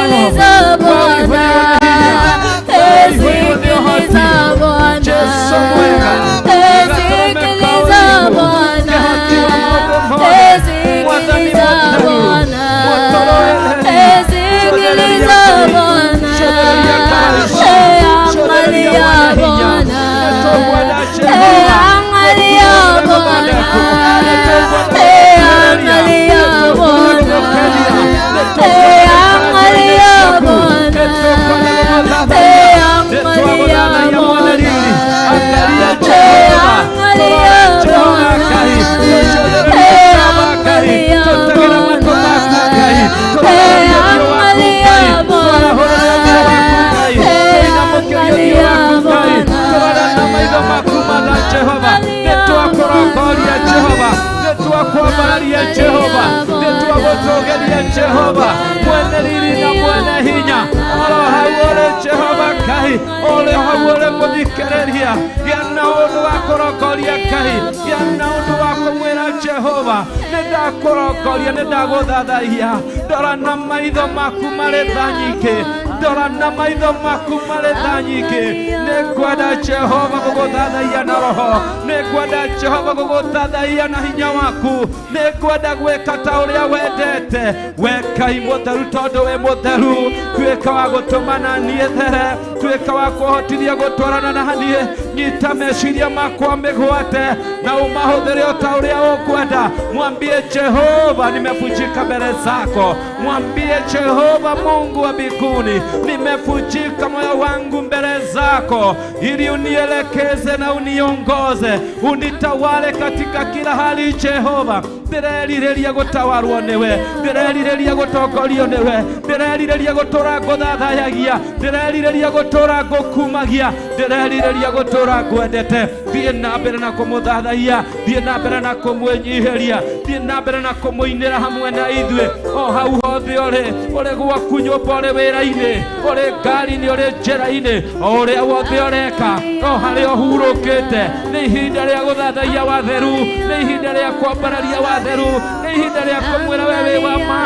Sikiliza Bwana, sikiliza Bwana, sikiliza Bwana, sikiliza Bwana, sikiliza Bwana, angalia Bwana, angalia Bwana, angalia Bwana, angalia Bwana, angalia Bwana, angalia Bwana, angalia Bwana, angalia Bwana, angalia Bwana. Jehova, nĩtwakũrongoria Jehova, nĩtwakwambararia Jehova, nĩtwagũtũgĩria Jehova, mwene riri na mwene hinya, oro hau ũrĩ Jehova Ngai, ũrĩ hau ũrĩ mũthikĩrĩria, gĩa na ũndũ wa kũrongoria Ngai, gĩa na ũndũ wa kũmwĩra Jehova, nĩndakũrongoria, nĩndagũthathaiya, ndora na maitho maku marĩ tha nyingĩ, ndora na maitho maku marĩ tha nyingĩ, nĩngwenda Jehova gũgũthathaiya na roho, nĩngwenda Jehova gũgũthathaiya na hinya waku, nĩngwenda gwĩka ta ũrĩa wendete, we Ngai mũtheru, tondũ wĩ mũtheru, tuĩka wa gũtũma na niĩ there, tuĩka wa kũhotithia gũtwarana na niĩ, nyita meciria makwa mĩgwate na ũmahũthĩre o ta ũrĩa ũkwenda. Mwambie Jehova, nimevunjika mbele zako. Mwambie Jehova Mungu wa mbinguni, nimevunjika moyo wangu mbele zako, ili unielekeze na uniongoze, unitawale katika kila hali. Jehova, ndĩrerirĩria gũtawarwo nĩwe, ndĩrerirĩria gũtongorio nĩwe, ndĩrerirĩria gũtũra ngũthathayagia, ndĩrerirĩria gũtũra ngũkumagia, ndĩrerirĩria gũtũra ngwendete. Thiĩ na mbere na kũmũthathaiya, thiĩ na mbere na kũmwĩnyihĩria, thiĩ na mbere na kũmũinĩra hamwe na ithuĩ o hau hothe ũrĩ, ũrĩ gwaku nyũmba, ũrĩ wĩra-inĩ, ũrĩ ngari-inĩ, ũrĩ njĩra-inĩ, o ũrĩa wothe ũreka, o harĩa ũhurũkĩte. Nĩ ihinda rĩa gũthathaiya watheru, nĩ ihinda rĩa kwambararia watheru, nĩ ihinda rĩa kũmwĩra we wĩ wa ma,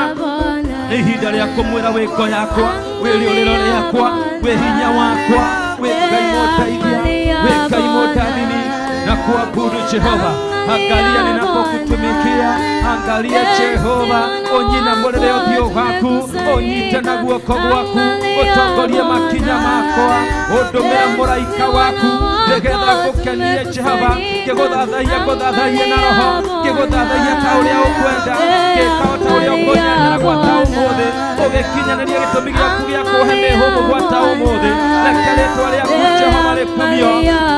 nĩ ihinda rĩa kũmwĩra wĩ ngo yakwa, wĩ rĩũrĩro rĩakwa, wĩ hinya wakwa, wĩ Ngai mũndeithia, wĩ Ngai mũndathimi na kuabudu Jehova. Angalia ninapokutumikia, angalia Jehova, ũnyinamũrĩre ũthiũ waku, ũnyite na guoko gwaku, ũtongorie makinya makwa, ũndũmĩre mũraika waku, nĩgetha ngũkenie Jehova, ngĩgũthathaiya ngũthathaiye na roho, ngĩgũthathaiya ta ũrĩa ũkwenda, ngĩka o ta ũrĩa ũkũnyendera gwata ũmũthĩ, ũgĩkinyanĩria gĩtũmi gĩaku gĩa kũhe mĩhũmũ gwata ũmũthĩ. Reke rĩtwa rĩaku Jehova rĩkumio.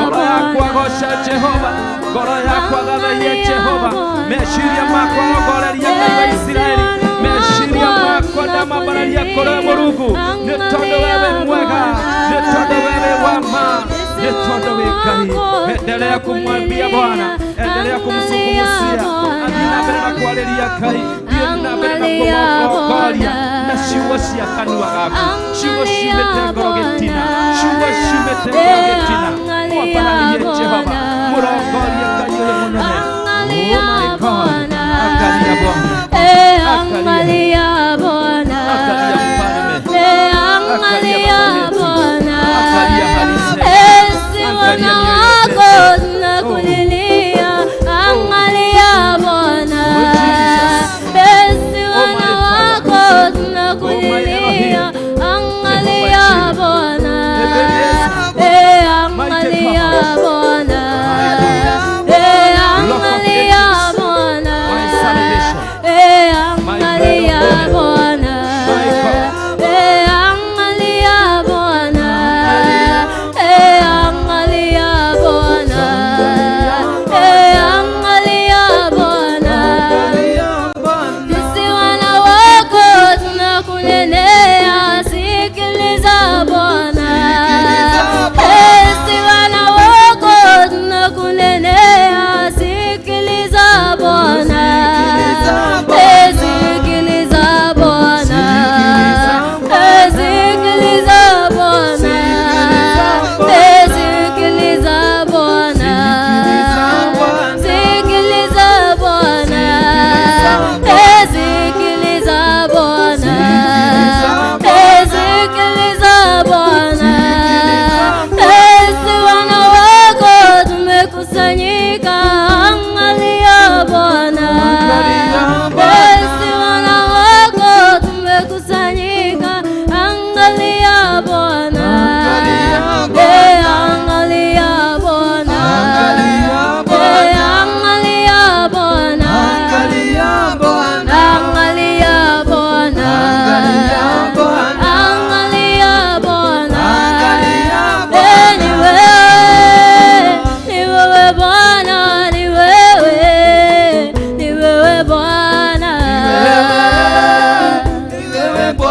Ngoro yakwa goca Jehova, ngoro yakwa thathaia Jehova, meciria makwa rongoreria Ngai wa Isiraeli, meciria makwa ndamambararia kũrĩ we Mũrungu, nĩ tondũ we wĩ mwega, nĩ tondũ we wĩ wa ma, nĩ tondũ wĩ Ngai. Endelea kumwambia Bwana, endelea kumzungumzia, athiĩ na mbere na kwarĩria Ngai, thiĩ na mbere na kũmũrongoria na ciugo cia kanua gaku, ciugo ciumĩte ngoro gĩtina, ciugo ciumĩte ngoro gĩtina. Mwambararie Jehova, mũrongorie Ngai ũyũ mũnene. Oh my God, angalia Bwana, Angalia Bwana, angalia mfalme, angalia Bwana, angalia hali zetu, si angalia wana mioyo wako yetu. Tunakulilia, angalia Bwana, Oh Jesus, si oh wana my Father, wako oh my tunakulilia, Elohim, Jehovah angalia Jireh, Bwana, Ebenezer, mighty angalia God, Bwana, my God, Rock of angalia Ages, Bwana, my salvation, my bread angalia of heaven, Bwana, my God. angalia Bwana, angalia Bwana, angalia Bwana. Sisi wana wako tunakunenea, sikiliza Bwana. Sisi wana wako tunakunenea, sikiliza Bwana. Sikiliza Bwana. Sikiliza Bwana. Sikiliza Bwana. Sikiliza Bwana. Sikiliza Bwana.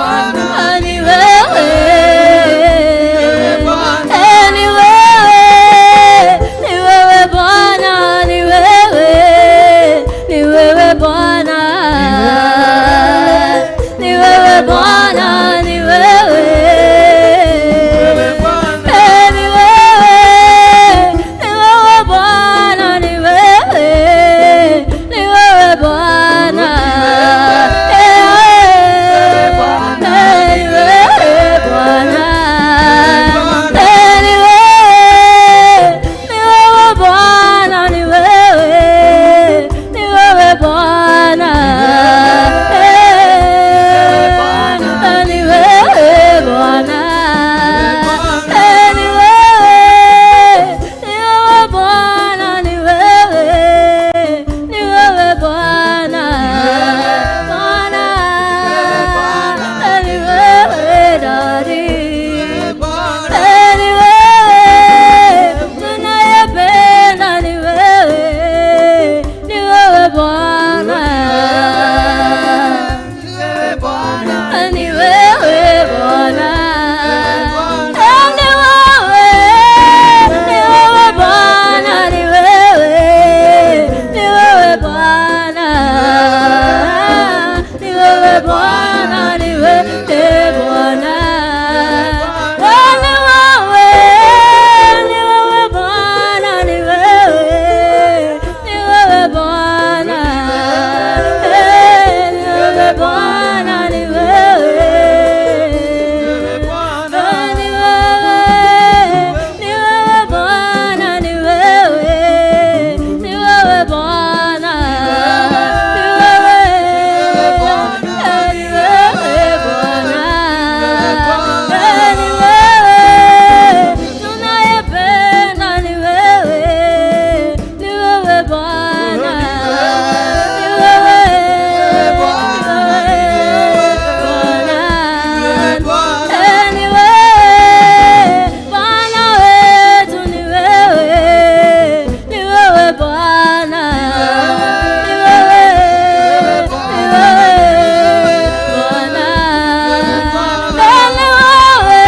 Ah, ni wewe. Eh, ni wewe, ni wewe Bwana, ni wewe, ni wewe Bwana, ni wewe Bwana, ni wewe. Eh, ni wewe, ni wewe Bwana, ni wewe, ni wewe Bwana. Eh, eh, ni wewe Bwana. Eh, ni wewe, ni wewe Bwana, ni wewe, ni wewe Bwana. Eh, ni wewe Bwana. Eh, ni wewe, ni wewe Bwana, ni wewe, ni wewe Bwana. Bwana, eh, ni wewe Daddy. Eh, ni wewe tunayependa, ni wewe, ni wewe Bwana. Ni wewe Bwana. Eh, ni wewe, ni wewe Bwana, ni wewe, ni wewe Bwana. Ni wewe Bwana, ni wewe Bwana. Eh, ni wewe, ni wewe Bwana, ni wewe, ni wewe Bwana. Eh, ni wewe Bwana, ni wewe. Ah, ni wewe, ni wewe Bwana, ni wewe, ni wewe Bwana, ni wewe, eh, ni wewe Bwana, eh, ni wewe tunayependa, ni wewe, ni wewe Bwana, ni wewe, ni wewe Bwana. Eh, ni wewe Bwana wetu, ni wewe, ni wewe Bwana, ni wewe, ni wewe Bwana. Eh, ni wewe,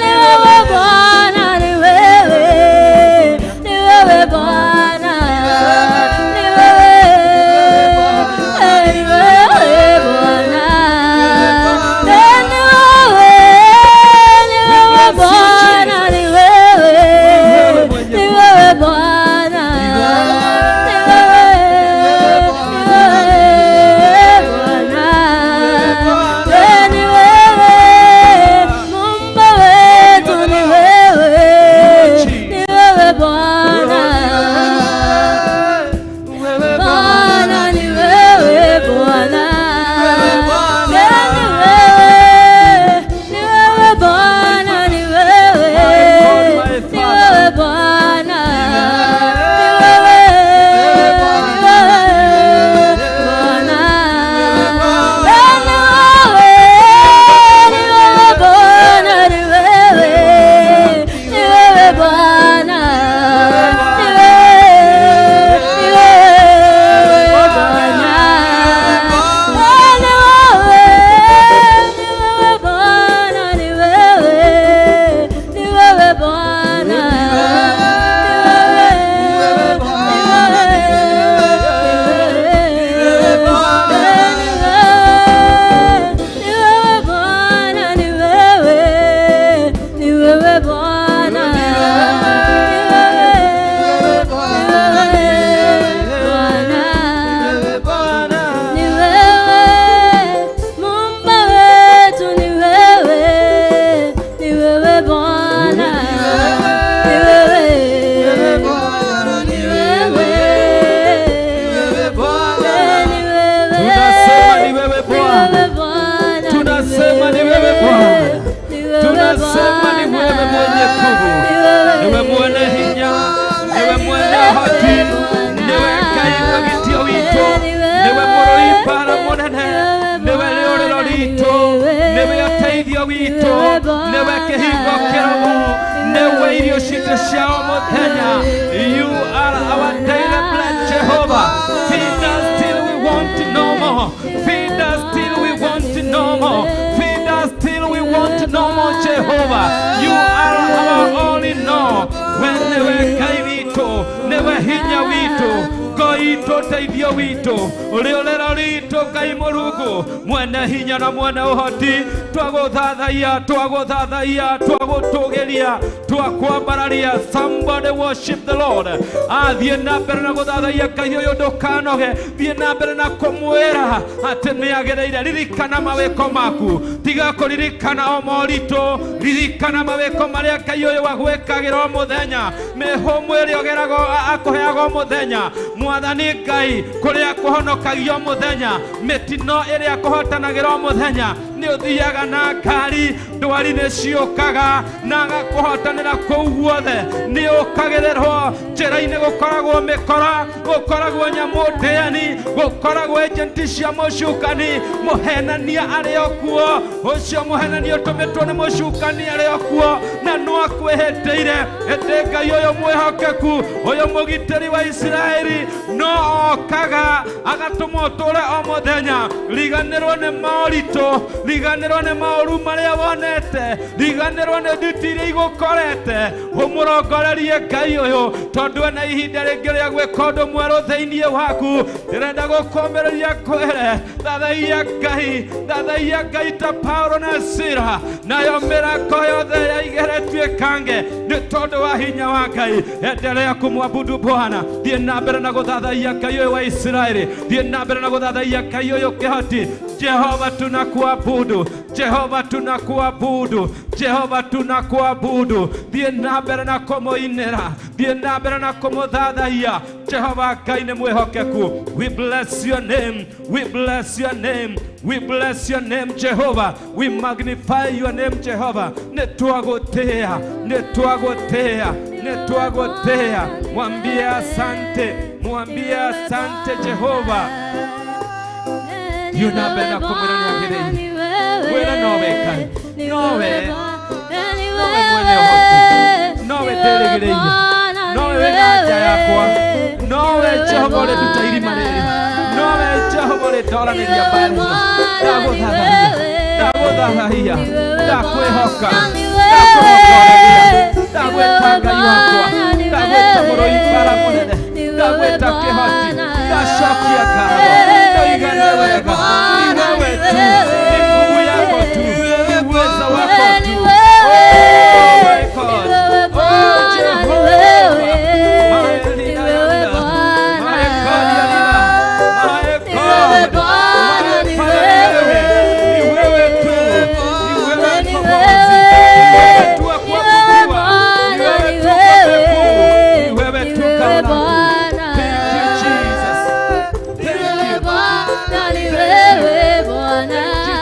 ni wewe Bwana, ni wewe, ni wewe Bwana, ni wewe, eh, ni wewe Bwana. Eh, ni wewe, ni wewe Bwana, ni wewe, ni wewe Bwana, ni wewe, ni wewe Bwana. Eh, ni wewe, Muumba wetu, ni wewe, ni wewe Bwana. Bwana ni wewe Bwana. Eh, ni wewe, ni wewe Bwana, ni wewe, ni wewe Bwana, ni wewe, ni wewe Bwana. Eh, ni wewe, ni wewe Bwana, ni wewe, ni wewe Bwana, ni wewe, ni wewe Bwana. Eh, ni wewe, ni wewe Bwana, ni wewe, ni wewe Bwana, ni wewe, ni wewe, ni wewe Bwana, ni wewe, ni wewe Bwana, ni wewe, ni wewe Bwana. Ni wewe Muumba wetu, ni wewe, ni wewe Bwana, ni wewe, ni wewe, ni wewe. Tunasema ni wewe Bwana. Ni wewe Bwana, Tunasema ni wewe Bwana. ni wewe Tunasema ni wewe mwenye nguvu, Ni wewe. niwe mwene hinya, niwe mwene haki, niwe Ngai wa gĩtĩo witũ, niwe mũrũi mbara mũnene, niwe rĩũrĩro ritũ, niwe ũteithio witũ, niwe kĩhingo kĩrũmu, niwe irio citũ cia o mũthenya. You are our daily bread, Jehovah. Feed us till we want no more. Feed us till we want no more. don't know more Jehovah. You are our all in all. We nĩwe Ngai witũ, nĩwe hinya witũ, ngo itũ, teithio witũ, rĩũrĩro ritũ, Ngai Mũrungu mwene hinya na mwene ũhoti. Twagũthathaiya, twagũthathaiya, twagũtũgĩria, twakwambararia. Somebody worship the Lord. Athiĩ na mbere na gũthathaiya Ngai ũyũ, ndũkanoge. Thiĩ na mbere na kũmwĩra atĩ nĩ agĩrĩire. Ririkana mawĩko maku, tiga kũririkana o moritũ, ririkana mawĩko marĩa Ngai ũyũ agwĩkagĩra o mũthenya, mĩhũmũ ĩrĩa ũgeraga akũheaga o mũthenya, Mwathani Ngai kũrĩa kũhonokagia o mũthenya, mĩtino ĩrĩa kũhotanagĩra o mũthenya. Nĩ ũthiaga na ngari, ndwari nĩ ciũkaga na agakũhotanĩra kũu guothe. Nĩ ũkagĩrĩrwo njĩra-inĩ, gũkoragwo mĩkora, gũkoragwo nyamũ ndĩani, gũkoragwo ejenti cia mũcukani, mũhenania arĩ o kuo. Ũcio mũhenania ũtũmĩtwo nĩ mũcukani arĩ o kuo na no akwĩhĩtĩire. Ĩndĩ Ngai ũyũ mwĩhokeku, ũyũ mũgitĩri wa Isiraeli, no okaga agatũma ũtũre o mũthenya. Riganĩrwo nĩ moritũ, riganĩrwo nĩ maũru marĩa wonete, riganĩrwo nĩ nditi iria igũkorete. Ũmũrongorerie Ngai ũyũ, tondũ ena ihinda rĩngĩ rĩa gwĩka ũndũ mwerũ thĩinĩ waku. Ndĩrenda gũkũmĩrĩria kwĩre, thathaiya Ngai, thathaiya Ngai ta Paulo na Sila, nayo mĩrango yothe yaigeretio ĩkange nĩ tondũ wa hinya wa Ngai. Endelea kumwabudu Bwana, thiĩ na mbere na gũthathaiya Ngai ũyũ wa Isiraeli, thiĩ na mbere na gũthathaiya Ngai ũyũ kĩhoti. Jehova, tunakuabudu. Jehova, tunakuabudu. Jehova, tunakuabudu. Thiĩ na mbere na kũmũinĩra, thiĩ na mbere na kũmũthathaiya. Jehova Ngai nĩ mwĩhokeku. We bless your name, we bless your name, we bless your name, Jehovah. We magnify your name, Jehovah. Nĩ twagũtĩĩa, nĩ twagũtĩĩa, nĩ twagũtĩĩa. Mwambie asante, mwambie asante Jehova. Thiĩ na mbere na kũmwĩra nĩ agĩrĩire. Mwĩre nowe Ngai, nowe, nowe mwene ũhoti, nowe ndĩrĩgĩrĩire, nowe wĩna nja yakwa, nowe Jehova ũrĩ nduta irima rĩrĩ, nowe Jehova ũrĩ ndoranĩria mbaara ĩno. Ndagũthathaiya, ndagũthathaiya, ndakwĩhoka, ndakũrongoreria, ndagwĩta Ngai wakwa, ndagwĩta mũrũi mbara mũnene, ndagwĩta kĩhoti, ndacokia ngatho, ndoiga nĩ wega, ni wewe tu, ni nguvu yako tu, ni uweza wako tu. Oh my God. Oh Jehovah. My leader, my God, my God, my Father, ni wewe tu, ni wewe Mkombozi, ni wewe tu wa kuabudiwa, ni wewe tu mwenye nguvu, ni wewe tu ngao langu. Thank you, Jesus. Thank you.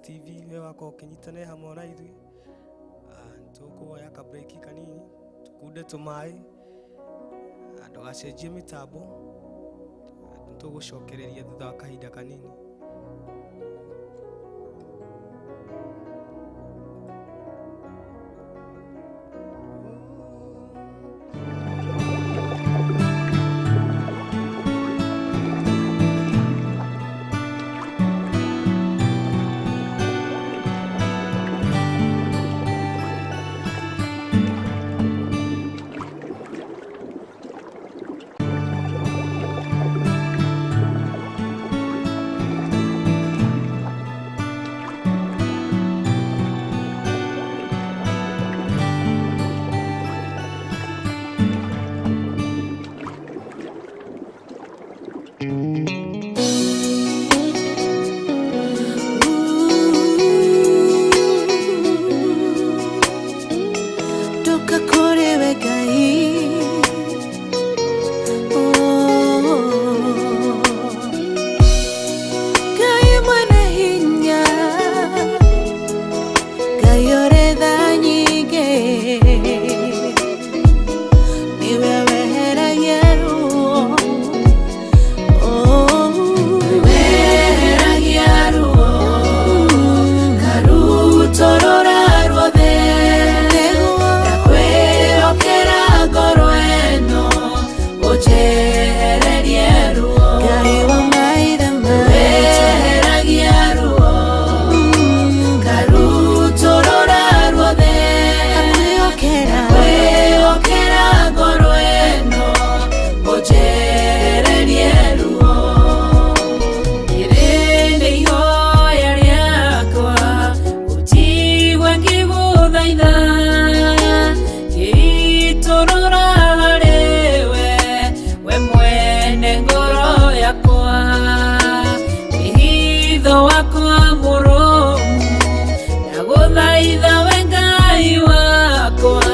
TV we wakorwo ũkĩnyitanĩra hamwe na ithuĩ. Tũkũoya ka break kanini tũkunde tũmaĩ, ndũgacenjie mĩtambo, nĩtũgũcokereria thutha wa kahinda kanini. Toka kũrĩ we Ngai. Oh. Ngai mwene hinya, Ngai ũrĩ tha nyingĩ, nĩwe weheragia ruo. Oh. Weheragia ruo karutorora ruothe, ndakwĩhokera ngoro ĩno ũnjehererie ruo. Ngai wa maithe maitũ. Weheragia ruo karutorora ruothe, Ndakwĩhokera. ndakwĩhokera ngoro ĩno ũnjehererie ruo. Rĩrĩ nĩ ihoya rĩakwa ũnjigue ngĩgũthaitha, ngĩitũrũra harĩwe we mwene ngoro yakwa, wĩhitho wakwa mũrũmu, ndagũthaitha we Ngai wakwa,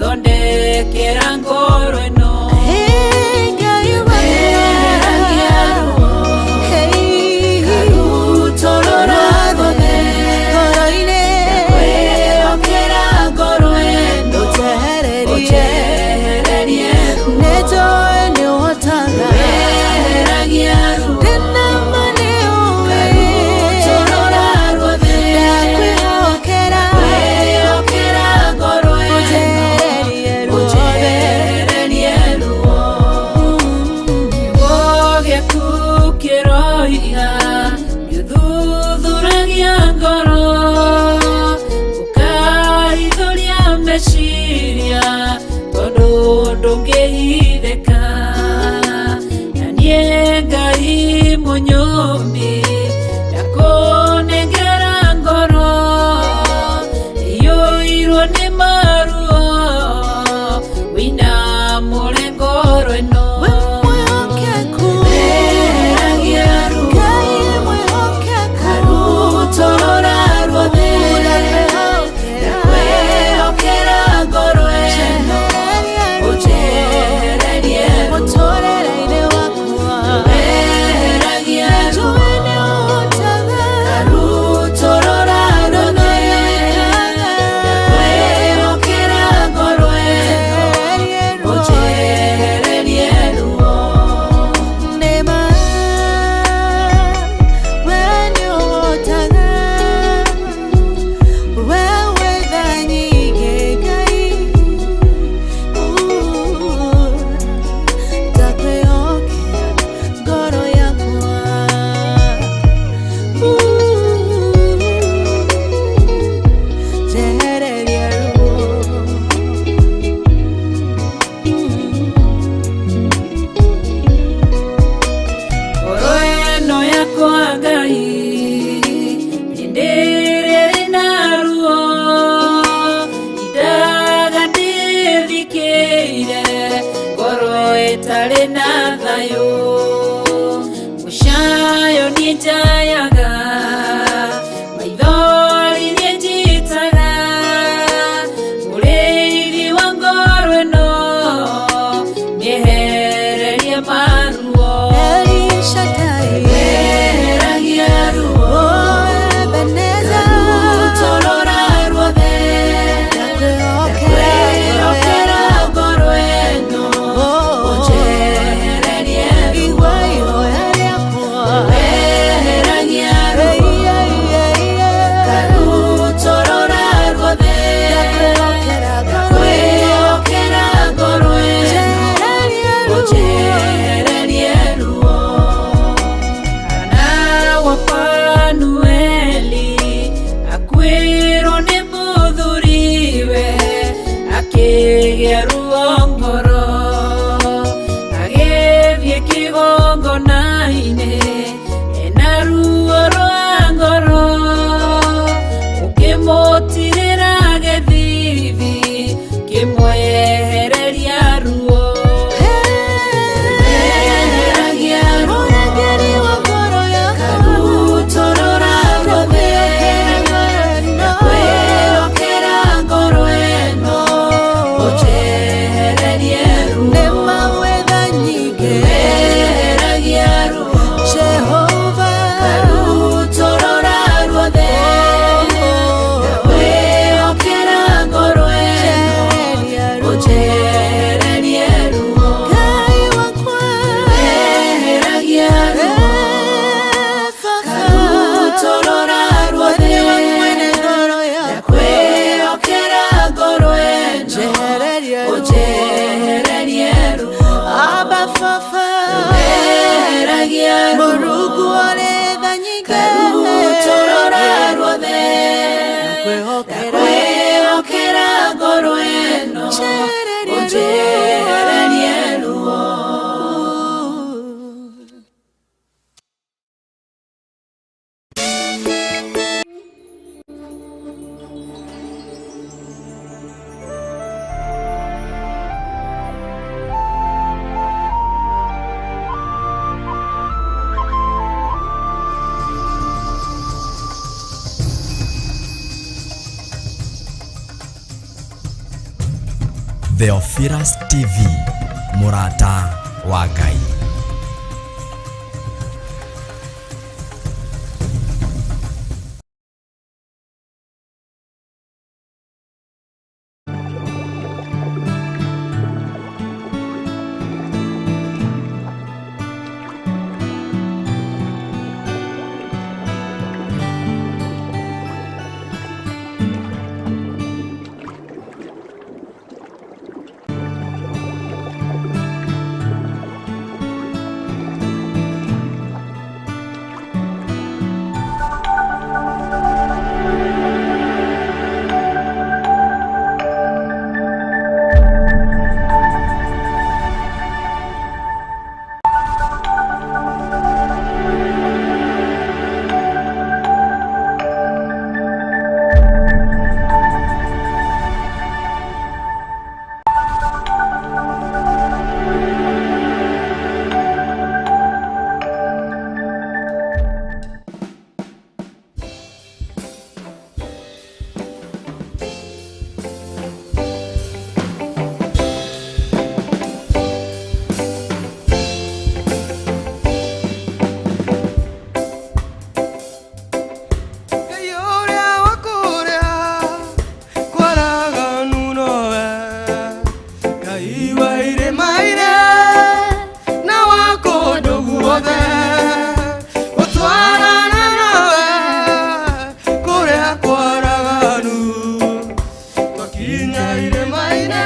thondekera ngoro ĩno. Hey, Ngai wa Weheragia ruo Hey. karutorora ruothe, Ngoro-inĩ. ndakwĩhokera ngoro ĩno Ũnjehererie. ũnjehererie ruo. Nĩnjũĩ nĩũhotaga. Weheragia ruo Ndĩna ma nĩũĩ. karutorora ruothe, Ndakwĩhokera. ndakwĩhokera ngoro ĩno Ũnjehererie ruothe. ũnjehererie ruo. Kiugo gĩaku kĩroiga gĩthuthuragia ngoro, ũkaithũria meciria tondũ ndũngĩhithĩka. Na niĩ Ngai mũnyũmbi ndakũnengera ngoro iyũirwo nĩ maruo, wĩinamũre ngoro ĩno. We mwĩhokeku. Weheragia ruo Ngai mwĩhokeku. karutorora ruothe, ndakwĩhokera ngoro ĩno ũnjehererie ruo. Mũtũũrĩre-inĩ wakwa. Weheragia ruo Njũĩ nĩũhotaga. karutorora ruothe, ndakwĩhokera ngoro ĩno Ũnjehererie ruo. ũnjehererie ruo. Nĩma, we nĩũhotaga. We wĩ tha nyingĩ, Ngai. Ndakwĩhokera ngoro yakwa. Njehererie ruo. Ngoro ĩno yakwa Ngai hĩndĩ ĩrĩa ĩna ruo, indaga ndĩthikĩire ngoro ĩtarĩ na thayũ, mũcayo niĩ njayaga, maithori niĩ njitaga, mũrĩithi wa ngoro ĩno nĩehererie maruo. El Shaddai. Weheragia ruo Oh, Ebenezer. Ngĩgĩa ruo ngoro agĩthiĩ kĩgongona-inĩ ena ruo rwa ngoro ũkĩmũtirĩra gĩthithi kĩmwehereria ruo Eheragia ruo Mũrangĩri wa ngoro yakwa karutũrũra ruothe kwĩhokera ngoro ĩno ũnjehererie ruo Nĩ mawetha nyingĩ Eheragia ruo Jehova karutũrũra ruothe kwĩhokera ngoro ĩno Njehereria ruo ũnjehererie ruo Ngai wakwa Eheragia ruo karutũrũra ruothe Mwene wa mwene ngoro yakwa kwĩhokera ngoro ĩno Njehereria ruo ũnjehererie ruo Abba Baba Eheragia ruo Mũrungu ũrĩ tha nyingĩ karutũrũra ruothe Kwĩhokera kwĩhokera ngoro ĩno Njehereria ũnjehererie ruo Theophilus TV, mũrata wa Ngai. Ngai ũrĩa wa kũrĩa kwaraganu nowe Ngai wa irĩma-inĩ na wa kũndũ guothe gũtwarana nawe kũrĩa kwaraganu twakinya irĩma-inĩ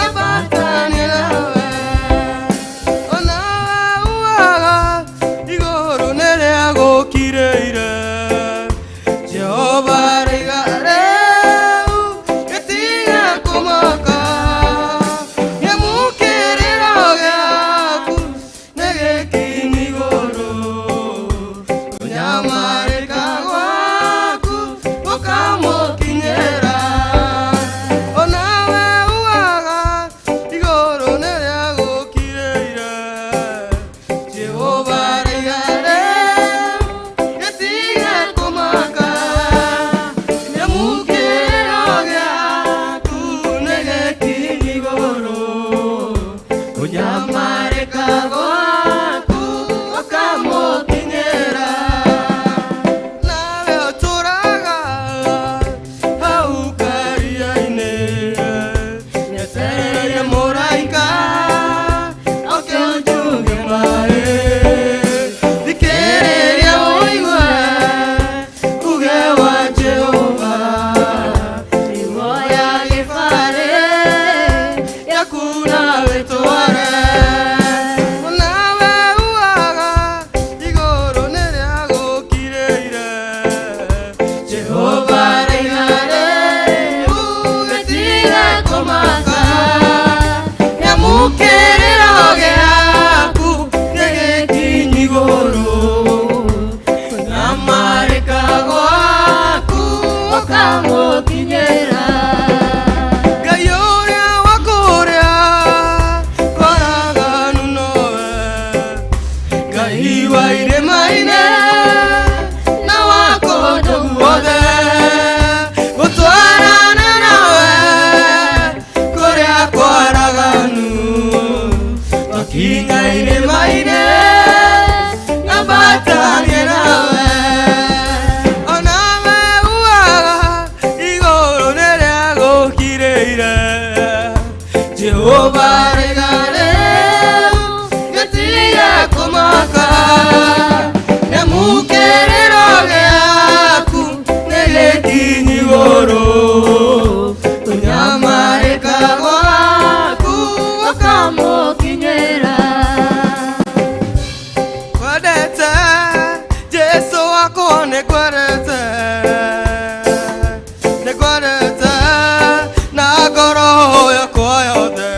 ambatania nawe onawe uaga igũrũ nĩrĩa gũkirĩire Jehova rĩiga rĩu gĩtiga kũmaka nĩmũkĩrĩro gĩaku nĩ gĩkinyi igũrũ kũnyamarĩka gwaku gũkamũkinyĩra onawe uaga igũrũ nĩrĩa gũkirĩire Jehova rĩiga rĩu gĩtige kũmaka nĩmũkĩrĩro gĩaku nĩ gĩkinyi igũrũ kũnyamarĩka gwaku gũkamũkinyĩra nawe ũtũraga hau karia-inĩ nyetereire mũraika oke ũnjunge maĩ thikĩrĩria ũigue uge wa Jehova ndimo ya gĩbarĩ yaku nawe tware. Jehova rĩu gĩtige kũmaka nĩmũkĩrĩro gĩaku nĩ gĩkinyi igũrũ kũnyamarĩka gwaku Gũkamũkinyĩra. Kwendete Jesu wakwa nĩngwendete nĩngwendete na ngoro yakwa yothe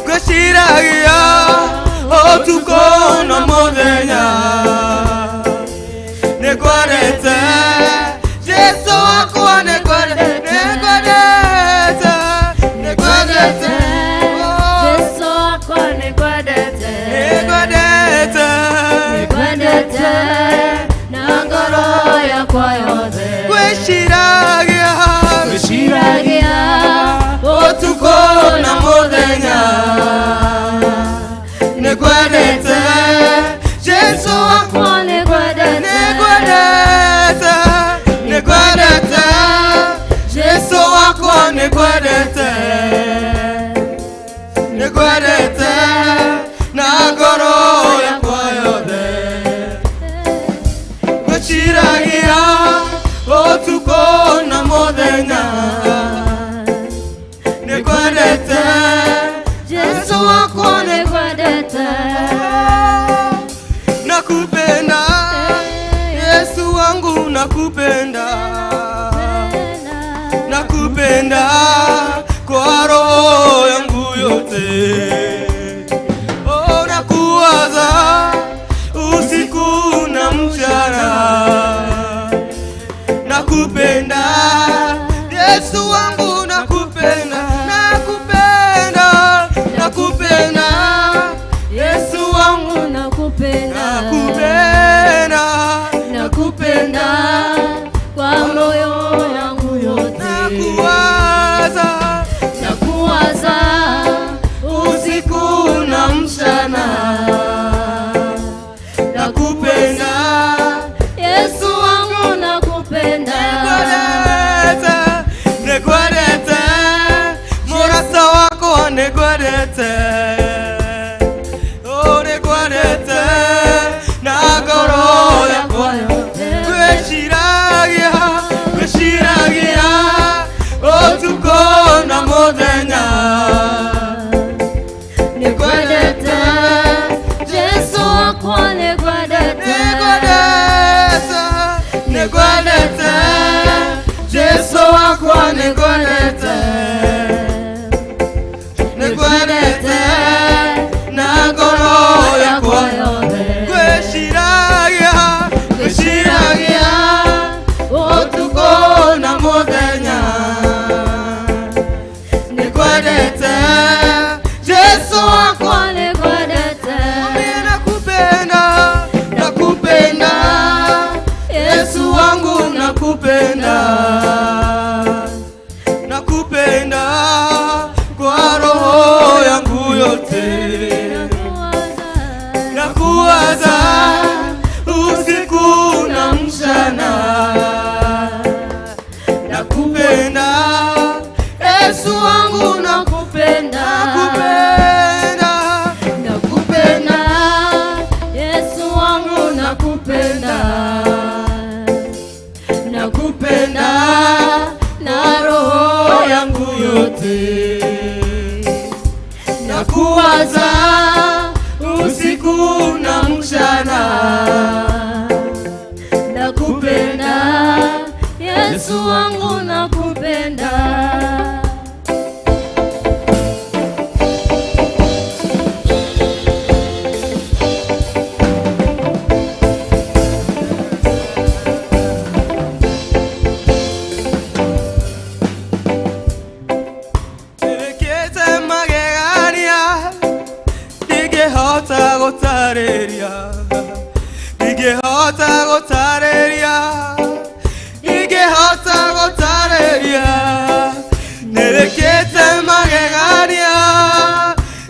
ngwĩciragia ũtukũ na mũthenya nĩngwendete Jesu wakwa nĩngwendete nĩngwendete nĩngwendete Jesu wakwa nĩngwendete. Nĩngwendete Nĩngwendete na ngoro yakwa yothe. Ngwĩciragia Ngwĩciragia ũtukũ na mũthenya nĩngwendete Jesu wakwa wakwa nĩngwendete. Nĩngwendete nĩngwendete Jesu wakwa nĩngwendete nĩngwendete na ngoro yakwa yothe ngwĩciragia ũtukũ na mũthenya nĩngwendete Jesu wakwa nĩngwendete. Nakupenda Yesu wangu nakupenda nakupenda kwa roho yangu yote oh, nakuwaza usiku na mchana nakupenda Yesu wangu nakupenda nakupenda nakupenda Yesu wangu Nakupenda. nakupenda Nakupenda kwa moyo wangu yote. Nakuwaza Nakuwaza usiku na mchana nakupenda Yesu wangu nakupenda. Nĩngwendete nĩngwendete mũrata wakwa nĩngwendete oh, nĩngwendete na ngoro yakwa ngwĩciragia ngwĩciragia ũtukũ na mũthenya Nĩngwendete Jesu wakwa nĩngwendete. Nĩngwendete nĩngwendete Jesu wakwa nĩngwendete nĩngwendete na ngoro yakwa yothe. Ngwĩciragia ngwĩciragia ũtukũ na mũthenya nĩngwendete Jesu wakwa Nĩngwendete. Mimi nakupenda nakupenda Yesu wangu nakupenda nakupenda kwa roho yangu yote nakuwaza usiku na mchana nakupenda Yesu wangu Nakupenda. nakupenda Nakupenda Yesu wangu nakupenda. Nakupenda na roho yangu yote nakuwaza usiku na mchana Nakupenda Yesu wangu nakupenda. Nĩwĩkĩte magegania ndingĩhota gũtarĩria ndingĩhota gũtarĩria ndingĩhota gũtarĩria nĩwĩkĩte magegania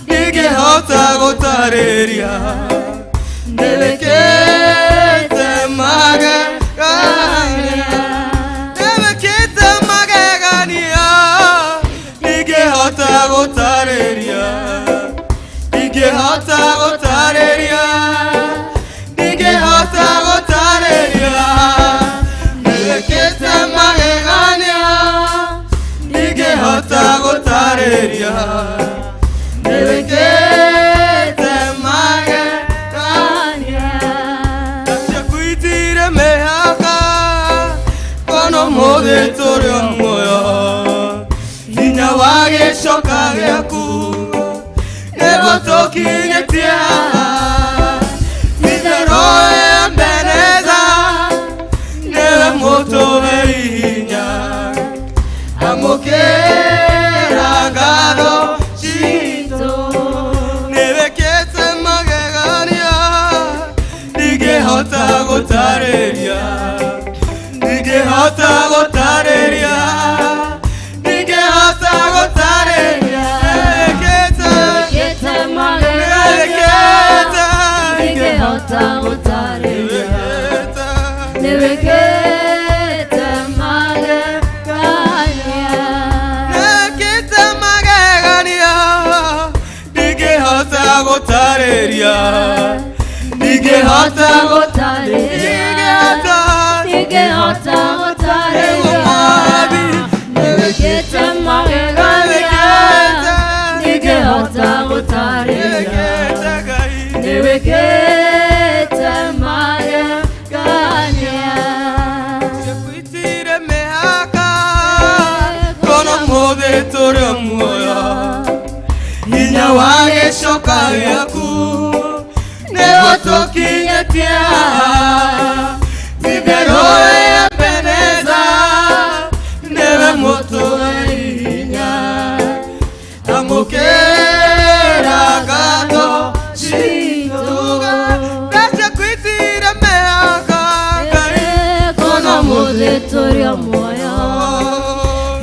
ndingĩhota gũtarĩria nĩwĩkĩte magegania nĩwĩkĩte magegania ndingĩhota gũtarĩria, ndingĩhota gũtarĩria, ndingĩhota gũtarĩria. Nĩwĩkĩte magegania, ndingĩhota gũtarĩria. Nĩwĩkĩte magegania. Ciakuitire mĩhaka, kono mũthĩ tũrĩ o muoyo. Hinya wa gĩcoka gĩaku nĩguo tũkinyĩtie haha. Itherũ Ebeneza, nĩwe mũtũhei hinya. Amũkĩra ngatho citũ. Nĩwĩkĩte magegania, ndingĩhota gũtarĩria, ndingĩhota gũtarĩria, ndingĩhota gũtarĩria. Nĩwĩkĩte, nĩwĩkĩte, Ndingĩhota gũtarĩria. nĩwĩkĩte. Nĩwĩkĩte magegania. Nĩwĩkĩte magegania, ndingĩhota gũtarĩria, ndingĩhota Gũtarĩria. ndingĩhota. Ndingĩhota gũtarĩria. Mwathi. Nĩwĩkĩte magegania. Ndingĩhota gũtarĩria. Nĩwĩkĩte Ngai. Nĩwĩkĩte magegania. Ciakuitire mĩhaka, kono mũthĩ tũrĩ o muoyo. Hinya wa gĩcoka gĩaku nĩguo tũkinyĩtie haha. Itherũ Ebeneza, nĩwe mũtũhei hinya. Amũkĩra ngatho citũ. Ndaciakuitire mĩhaka, Ngai. Kono mũthĩ tũrĩ o muoyo.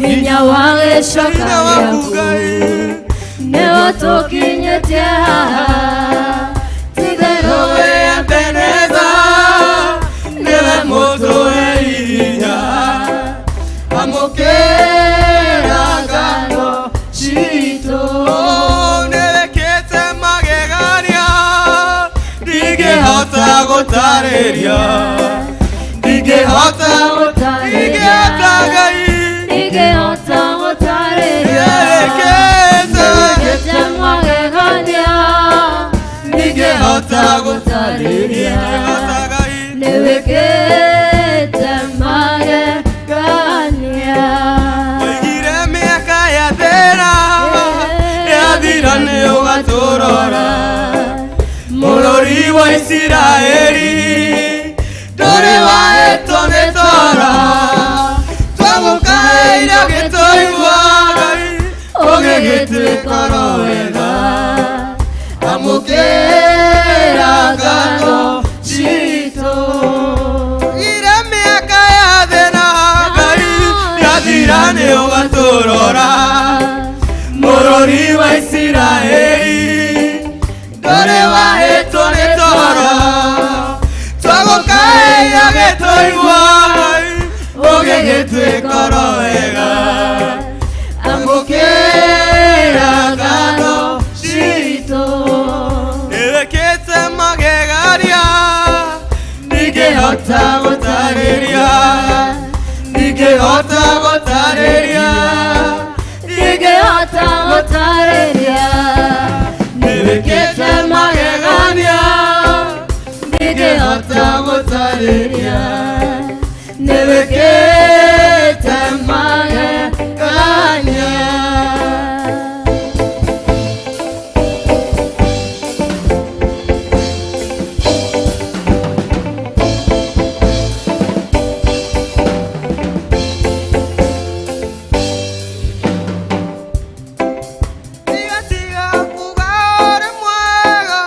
Hinya wa gĩcoka Hinya waku gĩaku Ngai. nĩguo tũkinyĩtie haha. Ti-itherũ Ebeneza, nĩwe mũtũhei hinya. Amũkĩra ngatho citũ. Nĩwĩkĩte magegania, ndingĩhota gũtarĩria, ndingĩhota Gũtarĩria. ndingĩhota Ngai. Ndingĩhota gũtarĩria. Nĩwĩkĩte, Nĩwĩkĩte magegania. ndingĩhota gũtarĩria. ndingĩhota Ngai. Nĩwĩkĩte magegania. Oigire mĩaka yathira, yathira nĩ ũgatũrora. Mũrori wa Isiraeli, ndũrĩ wahĩtwo nĩ toro. Twagũkaĩra gĩtũigua Ngai, ũgĩgĩtuĩka oro wega. Amũkĩra ngatho citũ. Oigire mĩaka yathira, Ngai, yathira nĩ ũgatũrora. Mũrori wa Isiraeli, ndũrĩ wahĩtwo nĩ toro. Twagũkaĩra gĩtũigua Ngai, ũgĩgĩtuĩka oro wega. Amũkĩra ngatho Citũ. Nĩwĩkĩte magegania, ndingĩhota gũtarĩria, ndingĩhota gũtarĩria, Ndingĩhota gũtarĩria. Nĩwĩkĩte magegania, Ndingĩhota gũtarĩria. Nĩwĩkĩte magegania. Tiga kuga ũrĩ mwega,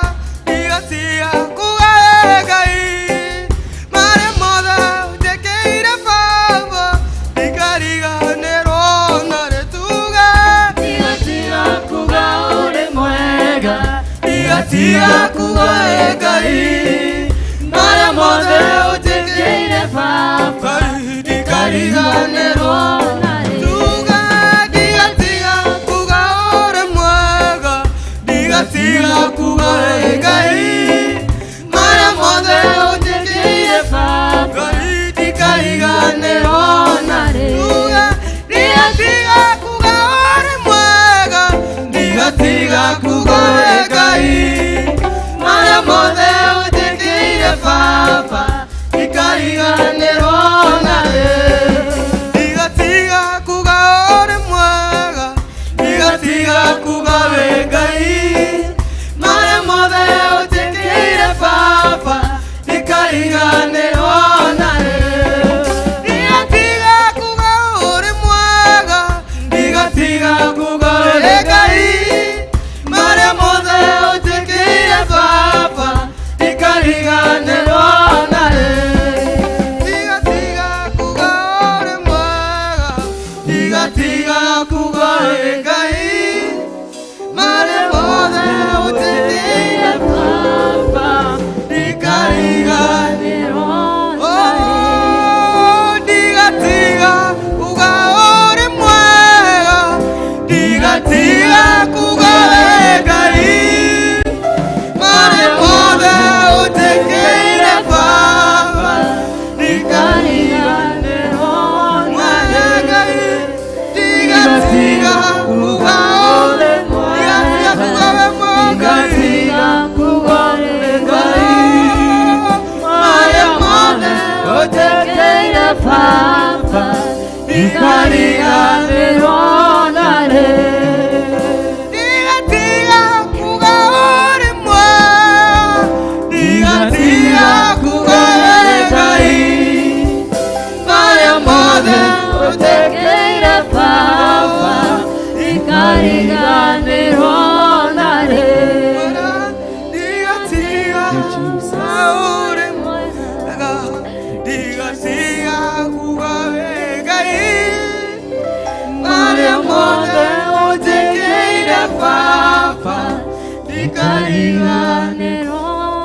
tiga kuga wĩ Ngai. Marĩa mothe ũnjĩkĩire Baba, ndikariganĩrwo na rĩtuge. Tiga kuga ũrĩ mwega. Tiga kuga wĩ Ngai, marĩa mothe ũnjĩkĩire Baba, ndikariganĩrwo. na rĩtuge. Tuga, tiga kuga ũrĩ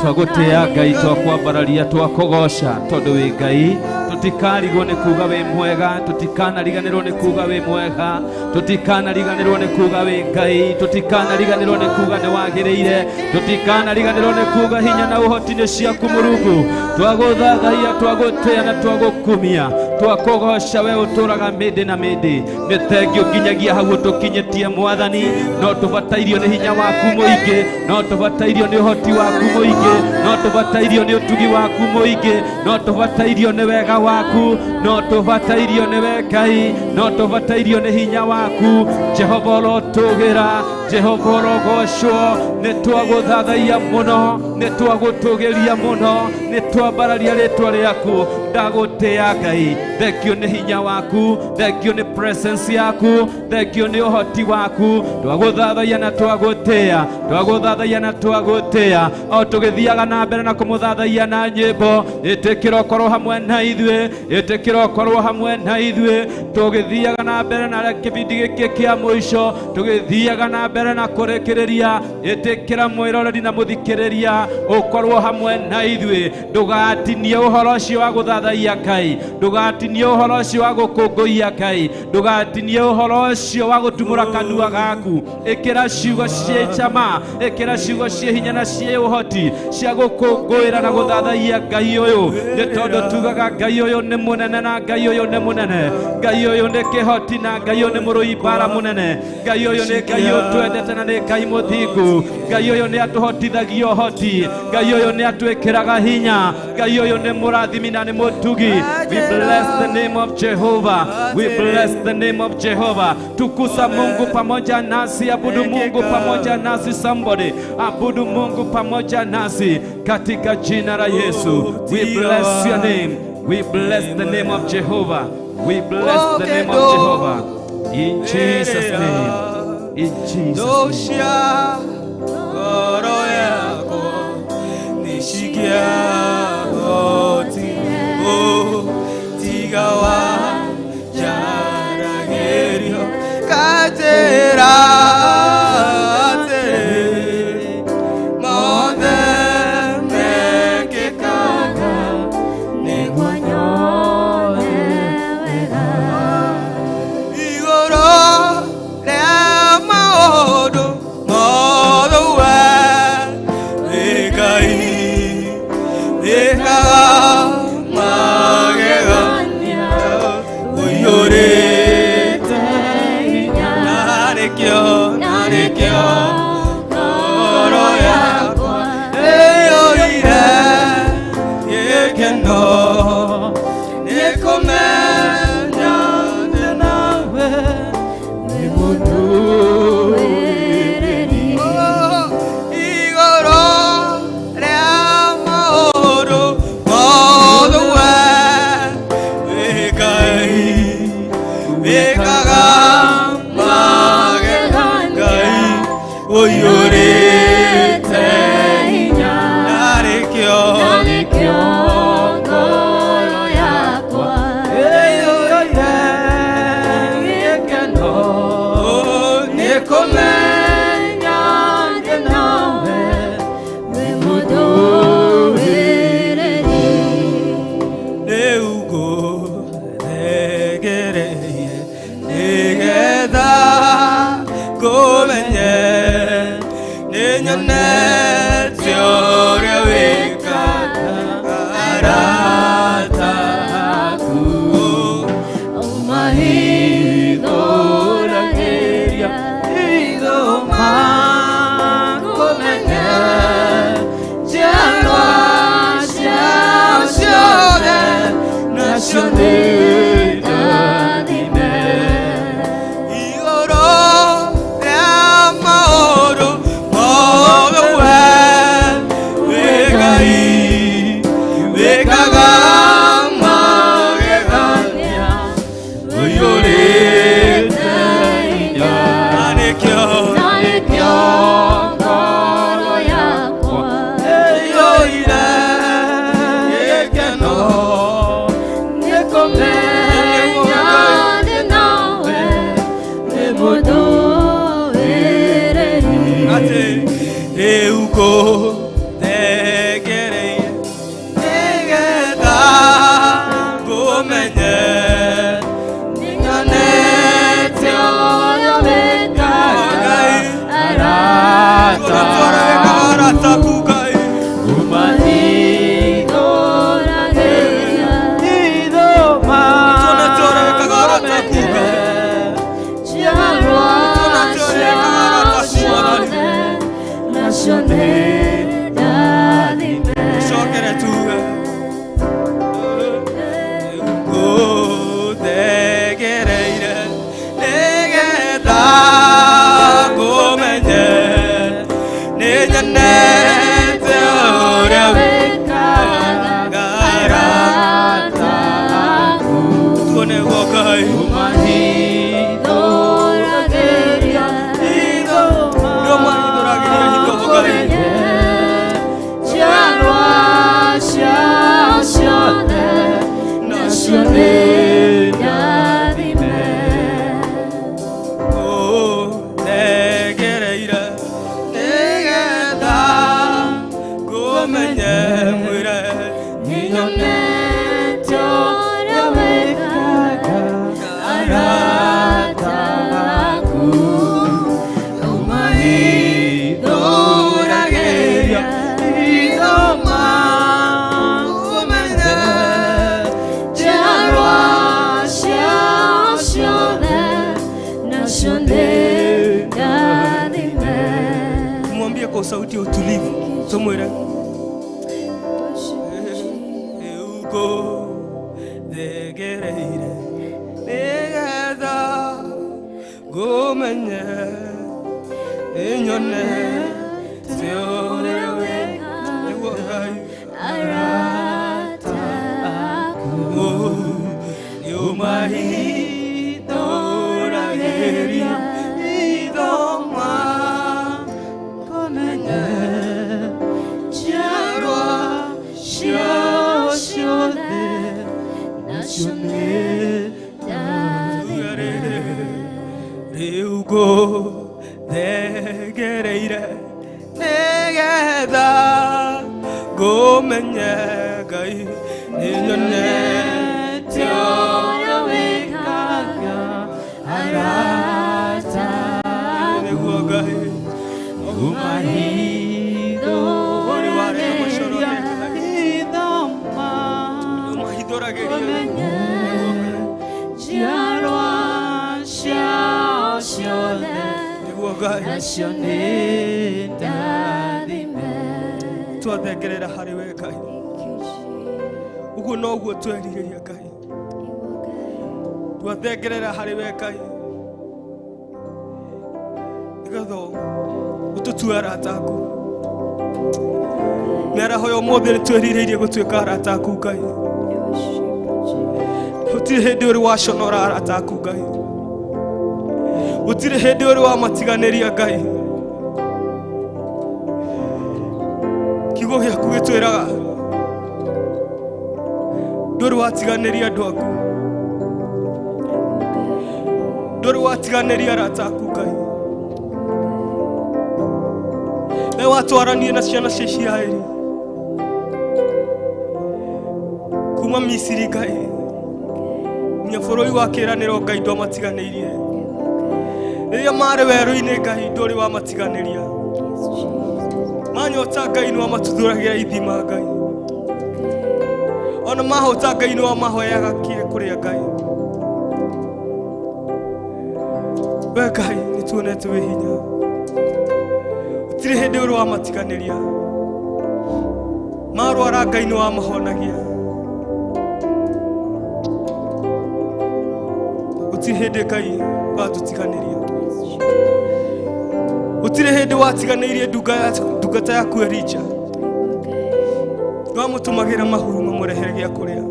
Twagũtĩa Ngai, twakwambararia, twakũgoca tondũ wĩ Ngai. Tũtikarigwo nĩ kuga wĩ mwega, tũtikanariganĩrwo nĩ kuga wĩ mwega, tũtikanariganĩrwo nĩ kuga wĩ Ngai, tũtikanariganĩrwo nĩ kuga nĩ wagĩrĩire, tũtikanariganĩrwo nĩ kuga hinya na ũhoti nĩ ciaku Mũrungu. Twagũthathaiya, twagũtĩa na twagũkumia, twakũgoca we ũtũraga mĩndĩ na mĩndĩ. Nĩ thengio nginyagia hau ũtũkinyĩtie Mwathani. No tũbatairio nĩ hinya waku mũingĩ, no tũbatairio nĩ ũhoti waku mũingĩ, no tũbatairio nĩ ũtugi waku mũingĩ, no tũbatairio nĩ wega waku, no tũbatairio nĩ we Ngai, no tũbatairio nĩ hinya waku. Jehova ũrotũgĩra, Jehova ũrogocwo. Nĩ twagũthathaiya mũno, nĩ twagũtũgĩria mũno, nĩ twambararia rĩtwa rĩaku. Ndagũtĩa Ngai, thengio nĩ hinya waku, thengio nĩ presence yaku, thengio nĩ ũhoti waku. Twagũthathaiya na twagũtĩa, twagũthathaiya na twagũtĩa. O tũgĩthiaga na mbere na kũmũthathaiya na nyĩmbo, ĩtĩkĩra ũkorwo hamwe na ithuĩ, ĩtĩkĩra ũkorwo hamwe na ithuĩ. Tũgĩthiaga na mbere na kĩbindi gĩkĩ kĩa mũico, tũgĩthiaga na mbere na kũrĩkĩrĩria, ĩtĩkĩra mwĩroreri na mũthikĩrĩria ũkorwo hamwe na ithuĩ. Ndũgatinie ũhoro ũcio wa gũthathaiya Ngai, ndũgatinie ũhoro ũcio wa gũkũngũiya Ngai, ndũgatinie ũhoro ũcio wa gũtumũra kanua gaku. Ĩkĩra ciugo ciĩ cama, ĩkĩra ciugo ciĩ hinya na ciĩ ũhoti cia gũkũngũĩra na gũthathaiya Ngai ũyũ, nĩ tondũ tugaga Ngai ũyũ nĩ mũnene na Ngai ũyũ nĩ mũnene, Ngai ũyũ nĩ kĩhoti na Ngai ũyũ nĩ mũrũi mbara mũnene, Ngai ũyũ nĩ Ngai ũtwendete na nĩ Ngai mũthingu, Ngai ũyũ nĩ atũhotithagia ũhoti, Ngai ũyũ nĩ atwĩkĩraga hinya, Ngai ũyũ nĩ mũrathimi na nĩ mũtugi. We bless the name of Jehovah, we bless the name of Jehovah. Tukusa Mungu pamoja nasi, abudu Mungu pamoja nasi, somebody abudu Mungu pamoja nasi katika jina la Yesu. We bless your name, we bless the name of Jehovah, we bless the name of Jehovah. In Jesus name, in Jesus name. Dosha ngoro yakwa nishikia hoti o tiga wa jaragerio kajera tere mothe mekekaga Nĩguo nyone wega. Igũrũ rĩa maũndũ mothe we nĩ Ngai wĩkaga magegania ũiyũrĩte hinya na nĩkĩo na nĩkĩo ngoro yakwa ĩiyũire gĩkeno nĩkũmenya ndĩ nawe Nĩ mũndũ wĩrĩri. Igũrũ rĩa maũndũ mothe we wĩ Ngai wĩkaga magegania ũiyũrĩte hinya na nĩkĩo na nĩkĩo ngoro yakwa ĩiyũire gĩkeno nĩkũmenya ndĩ nawe wĩ mũndũ wĩrĩri. Rĩu ngũthengereire nĩgetha ngũmenye nĩnyonete ũrĩa wĩkaga arata aku. Ũmahithũragĩria Itho makũmenye njiarwa ciao ciothe nacio nĩ ndathime. Igũrũ rĩa maũndũ mothe we Twarie kwa sauti ya utulivu, tumwire ugo thegereire nigetha ngumenye inyone ti ũrĩa nĩguo Ngai Arata aku nĩũmahithũragĩria ithoma kũmenye njiarwa ciao ciothe nacio nĩ ndathime. Rĩu ngũthengereire nĩgetha ngũmenye Ngai nĩnyonete Ũrĩa wĩkaga arata nĩguo Ngai ũrĩ warĩa macoro nĩũmahithũragĩria njiarwa ciao ciothe nĩguo Ngai nacio nĩ ndathime. twathengerera harĩ we Ngai ũguo noguo twerirĩria Ngai twathengerera harĩ we Ngai nĩgetha ũtũtue arata aku mĩaraho ya ũmũthĩ nĩ twerirĩirie gũtuĩka arata aku Ngai gũtirĩ hĩndĩ ũrĩ waconora arata aku Ngai gũtirĩ hĩndĩ ũrĩ wamatiganĩria Ngai kiugo gĩaku gĩtwĩraga ndũrĩ watiganĩria andũ aku ndũrĩ watiganĩria arata aku Ngai we watwaranie na ciana cia Isiraeli kuma Misiri Ngai nginya bũrũri wa kĩĩranĩro Ngai ndwamatiganĩirie rĩrĩa marĩ werũ-inĩ Ngai ndũrĩ wamatiganĩria manyota Ngai nĩ wamatuthũragĩra ithima Ngai ona mahũta Ngai nĩ wamahoyaga kĩe kũrĩa Ngai we Ngai nĩ tuonete wĩ hinya gũtirĩ hĩndĩ ũrĩ wamatiganĩria marwara Ngai nĩ wamahonagia gũtirĩ hĩndĩ Ngai watũtiganĩria gũtirĩ hĩndĩ watiganĩirie ndungata yaku Elija nĩwamũtũmagĩra mahuru mamũrehere gĩa kũrĩa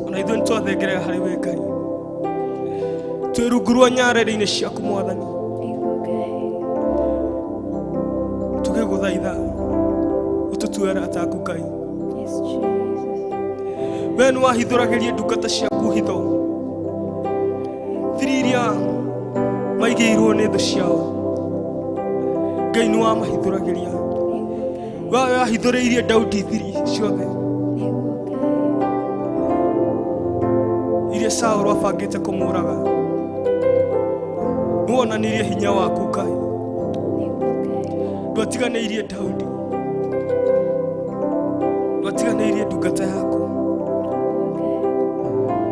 ona ithuĩ nĩ twathengerera harĩ we Ngai twĩ rungu rwa nyarĩrĩ-inĩ ciaku Mwathani tũgĩgũthaitha ũtũtue arata aku Ngai we nĩ wahithũragĩria ndungata ciaku hitho thiri iria maigĩirwo nĩ thũ ciao Ngai nĩ wamahithũragĩria we wahithũrĩirie Daudi thiri ciothe iria Saũlũ abangĩte kũmũraga nĩ wonanirie hinya waku Ngai ndwatiganĩirie Daudi ndwatiganĩirie ndungata yaku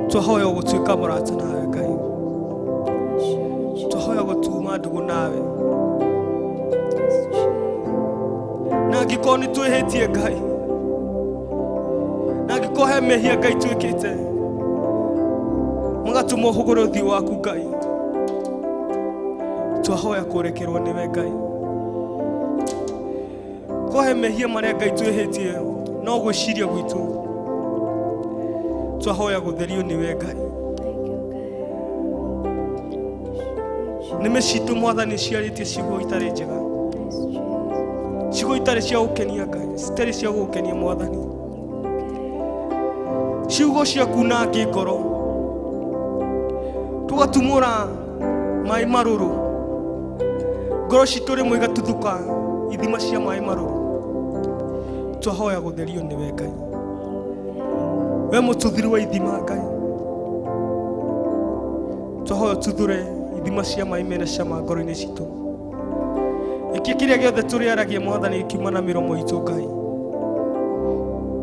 twahoya gũtuĩka mũrata nawe Ngai twahoya gũtuma ndũgũ nawe na angĩkorwo nĩ twĩhĩtie Ngai na angĩkorwo he mehia Ngai twĩkĩte magatũma ũhũgũre ũthiũ waku Ngai twahoya kũrekerwo nĩwe Ngai ko he mehia marĩa Ngai twĩhĩtie no gwĩciria gwitũ twahoya gũtherio nĩwe Ngai nĩme citũ Mwathani ciarĩtie ciugo itarĩ njega ciugo itarĩ cia gũkenia Ngai citarĩ cia gũgũkenia Mwathani ciugo cia kuna angĩ ngoro tũgatumũra maĩ marũrũ ngoro citũ rĩmwe igatuthũka ithima cia maĩ marũrũ twahoya gũtherio nĩwe Ngai we mũtuthuri wa ithima Ngai twahoya ũtuthure ithima cia maĩ mena cama ngoro-inĩ citũ ĩkĩ kĩrĩa gĩothe tũrĩaragia Mwathani gĩkiuma na mĩromo itũ Ngai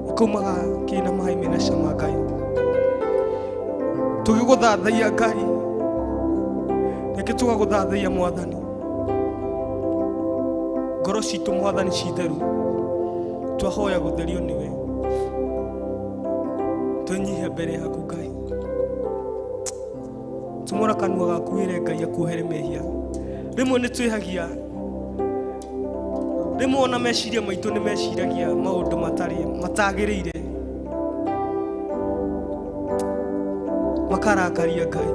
gĩkaumaga kĩna maĩ mena cama Ngai tũgĩgũthathaiya Ngai reke tũgagũthathaiya Mwathani Ngoro citũ Mwathani ci theru, twahoya gũtherio nĩwe. Twĩnyihie mbere yaku Ngai. Tumũra kanua gaku wĩre Ngai akuohere mehia. Rĩmwe nĩ twĩhagia, rĩmwe ona meciria maitũ nĩ meciragia maũndũ matarĩ matagĩrĩire, makarakaria Ngai.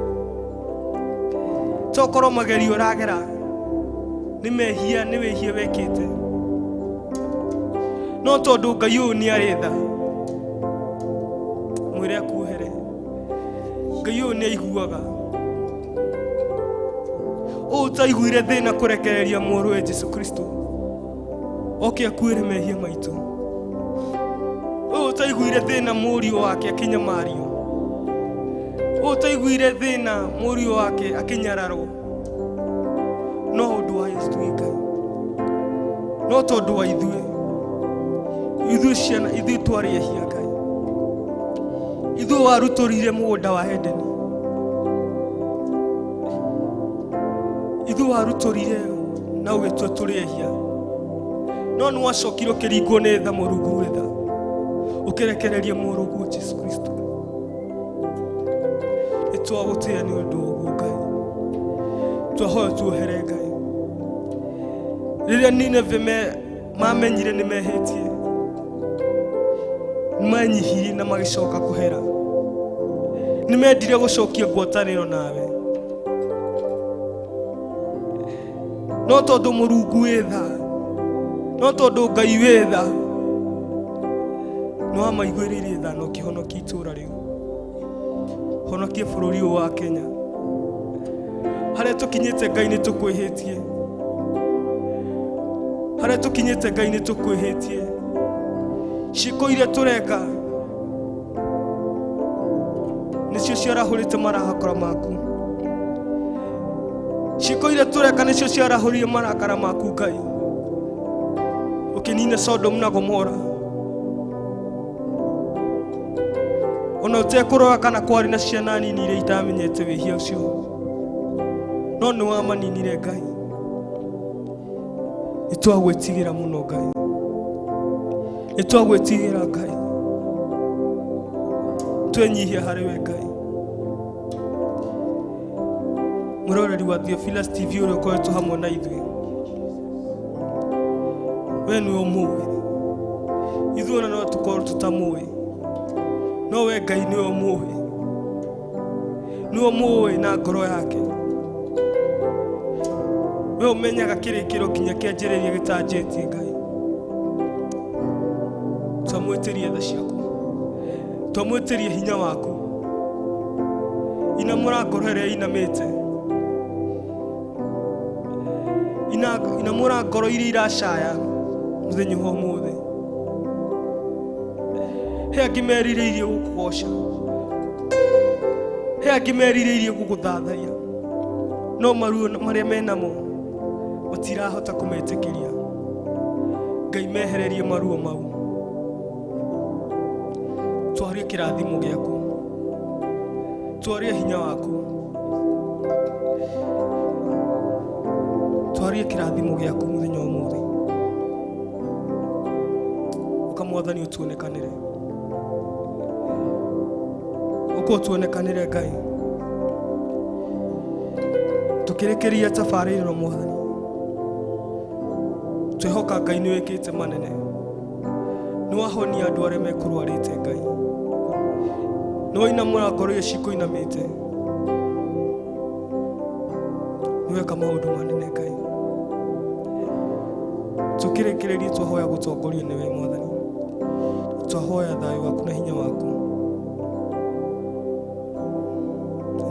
Tokorwo magerio ũragera nĩ mehia, nĩ wĩhia wekĩte, no tondũ Ngai ũyũ nĩ arĩ tha, mwĩre akuohere. Ngai ũyũ nĩ aiguaga. Ũũ ũtaiguire thĩna kũrekereria mũrũwe Jesu Kristo oke akuĩre mehia maitũ. Ũũ ũtaiguire thĩna mũriũ wake akĩnyamario. Ũũ ũtaiguire thĩna mũriũ wake akĩnyararwo. No ũndũ wa ithuĩ Ngai, no tondũ wa ithuĩ, ithuĩ ciana, ithuĩ twarĩ ehia Ngai, ithuĩ warutũrire mũgũnda wa Edeni, ithuĩ warutũrire na ũgĩtua tũrĩ ehia, no nĩ wacokire ũkĩringwo nĩ tha Mũrungu wĩ tha, ũkĩrekereria mũrũguo Jesu Kristo. Nĩ twagũtĩĩa nĩ ũndũ wa ũguo Ngai, twahoya tuohere Ngai. Rĩrĩa Nineve mamenyire nĩ mehĩtie, nĩmenyihirie na magĩcoka kũhera. Nĩmendire gũcokia ngwatanĩro nawe, no tondũ Mũrungu wĩ tha, no tondũ Ngai wĩ tha, nĩ wamaiguĩrĩire tha na ũkĩhonokia itũũra rĩu. Honokie bũrũri ũyũ wa Kenya. Harĩa tũkinyĩte Ngai nĩ tũkwĩhĩtie, harĩa tũkinyĩte Ngai nĩ tũkwĩhĩtie. Ciĩko iria tũreka nĩcio ciarahũrĩte marakara maku. Ciĩko iria tũreka nĩcio ciarahũrire marakara maku Ngai, ũkĩnina Sodom na Gomora. Ona ũtekũrora kana kwarĩ na ciana nini iria itamenyete wĩhia ũcio, no nĩ wamaninire Ngai. Nĩ twagwĩtigĩra mũno Ngai, nĩ twagwĩtigĩra Ngai. Twenyihia harĩ we Ngai. Mũroreri wa Theophilus TV ũrĩa ũkoretwo hamwe na ithuĩ, we nĩwe ũmũĩ, ithuĩ ona no tũkorwo tũtamũĩ, no we Ngai nĩwe ũmũĩ, nĩwe ũmũĩ na ngoro yake. We ũmenyaga kĩrĩkĩro nginya kĩanjĩrĩria gĩtanjĩtie Ngai. Twamwĩtĩrie tha ciaku, twamwĩtĩrie hinya waku. Inamũra ngoro ĩrĩa inamĩte, inamũra ngoro iria iracaya mũthenya wa ũmũthĩ. He angĩ merirĩirie gũkũgoca, he angĩ merirĩirie gũgũthathaiya, no maruo marĩa menamo matirahota kũmetĩkĩria. Ngai mehererie maruo mau, twarie kĩrathimo gĩaku, twarie hinya waku, twarie kĩrathimo gĩaku mũthenya wa ũmũthĩ. Ũka Mwathani ũtuonekanĩre, ũka ũtuonekanĩre Ngai. Tũkĩrĩkĩria tabarĩra ĩno Mwathani, twehoka Ngai nĩ wĩkĩte manene, nĩ wahonia andũ arĩa mekũrwarĩte Ngai, nĩ wainamũra ngoro iria cikũinamĩte, nĩ weka maũndũ manene Ngai. Tũkĩrĩkĩrĩrie twahoya gũtongorio nĩwe Mwathani, twahoya thayũ waku na hinya waku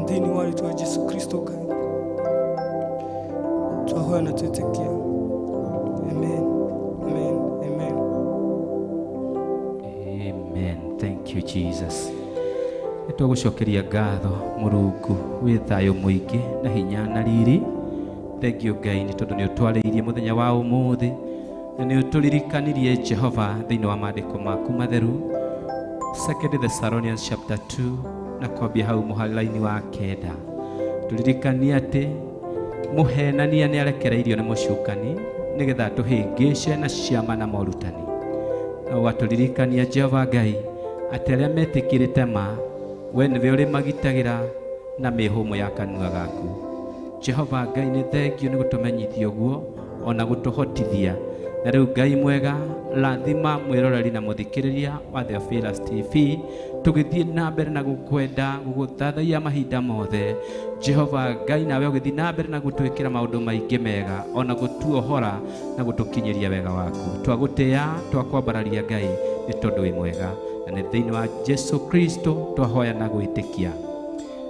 thĩinĩ wa rĩtwa Jesu Kristo Ngai, twahoya na twĩtĩkia. Amen, amen, amen. Amen. Thank you Jesus. Nĩ twagũcokeria ngatho Mũrungu wĩ thayũ mũingĩ na hinya na riri. Thank you Ngai nĩ tondũ nĩ ũtwarĩirie mũthenya wa ũmũthĩ na nĩ ũtũririkanirie Jehova thĩinĩ wa maandĩko maku matheru. 2 Thessalonians chapter 2 na kwambia hau mũhari wa 9 tũririkanie atĩ mũhenania nĩ arekereirio nĩ mũcukani Nĩgetha tũhĩngĩce na ciama na morutani. Na ũgatũririkania Jehova Ngai atĩ arĩa metĩkĩrĩte ma we nĩwe ũrĩmagitagĩra na mĩhũmũ ya kanua gaku. Jehova Ngai nĩ thengio nĩ gũtũmenyithia ũguo ona gũtũhotithia. Na rĩu Ngai mwega, rathima mwĩroreri na mũthikĩrĩria wa Theophilus TV tũgĩthiĩ na mbere na gũkwenda gũgũthathaiya mahinda mothe. Jehova Ngai, nawe ũgĩthiĩ na mbere na gũtwĩkĩra maũndũ maingĩ mega ona gũtuohora na gũtũkinyĩria wega waku. Twagũtĩa, twakwambararia Ngai nĩ tondũ wĩ mwega, na nĩ thĩinĩ wa Jesu Kristo twahoya na gwĩtĩkia.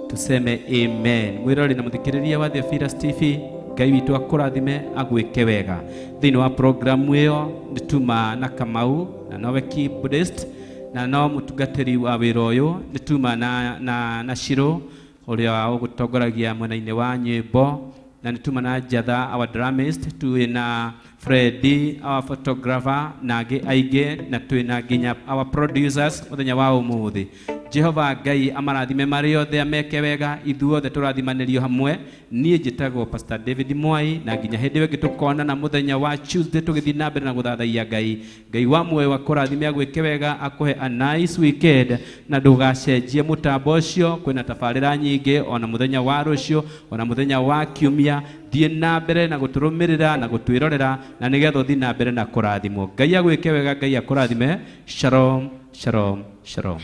Tuseme amen. Mwĩroreri na mũthikĩrĩria wa Theophilus TV, Ngai witũ akũrathime agwĩke wega. Thĩinĩ wa programu ĩyo nĩ tuma na Kamau na nowe keyboardist na no mũtungatĩri wa wĩra ũyũ, nĩ tuma na Shiro ũrĩa ũgũtongoragia mwena-inĩ wa nyĩmbo, na nĩ tuma na Njatha our drummist, twĩ na Freddy our photographer na angĩ aingĩ, na twĩ na nginya our producers mũthenya wa ũmũthĩ. Jehova Ngai amarathime marĩ othe, ameke wega, ithuothe tũrathimanĩrio hamwe. Niĩ njĩtagwo Pastor David Mwai, na nginya hĩndĩ ĩyo ĩngĩ tũkonana mũthenya wa Tuesday tũgĩthiĩ na mbere na gũthathaiya Ngai. Ngai wa muoyo akũrathime, agwĩke wega, akũhe a nice weekend, na ndũgacenjie mũtambo ũcio. Kwĩna tabarĩra nyingĩ ona mũthenya wa rũciũ ona mũthenya wa kiumia. Thiĩ na mbere na gũtũrũmĩrĩra na gũtwĩrorera, na nĩgetha ũthiĩ na mbere na kũrathimwo. Ngai agwĩke wega, Ngai akũrathime. Shalom, shalom, shalom.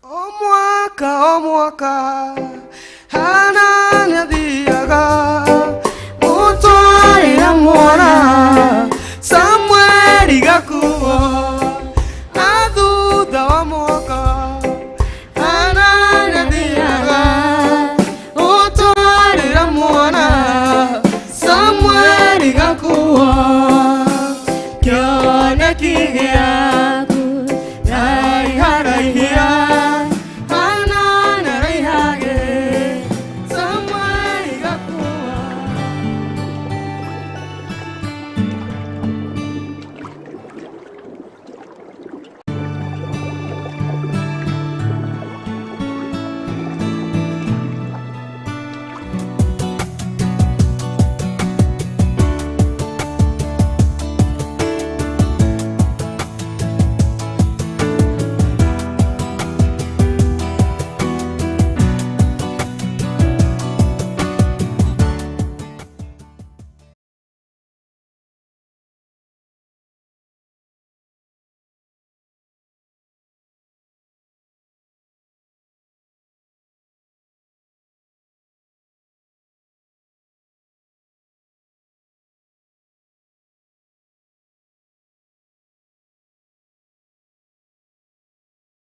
O mwaka, o mwaka, Hana nĩathiaga.